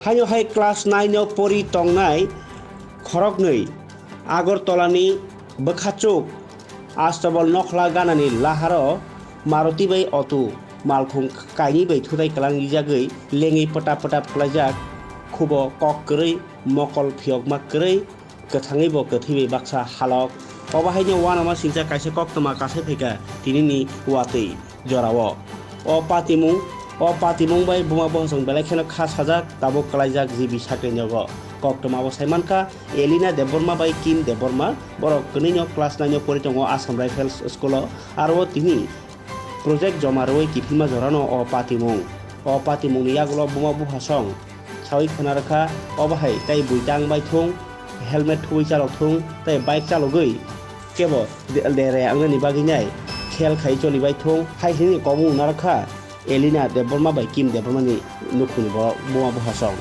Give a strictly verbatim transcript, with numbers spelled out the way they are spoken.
Haino hai class nine o pori tongnai khoroknwi Agartala ni bwkhachuk Astabal Nokhla ganani laharo Maruti bai auto malkhung kainwi bai thutai kwlangwi jagwi lengwi pwtap pwtap kwlaijak, khubo kok kwrwi, mokol phiyokma kwrwi, kwthangwi bo kwthwi bai baksa halok. Obo haino uanama singcha kaisa koktwma kasai phaikha tinini watwi jorao. O patimung, o patimung bai buma bohosong belai kheno kha sajak, tabuk kwlaijak G B sakni nogo. Koktwma bo sai mankha Elina Debbarma bai Kim Debbarma, borok kwnwi no class nine o pori tongo Assam Rifles school o, aro o tini project joma rwui kiphilma jorano o patimung. O patimungni yagulo buma buhasong saui khwna rwkha, obo hai tei bui tang bai thung, helmet thuwi chalok thung, tei bike chalogwi kebo de-, dere wngnani bagwi nai khel khai choli bai thung, hai hwnwi kobong wngna rwkha Elina Debbarma bai Kim Debbarmani nukhungni borok buma buhasong.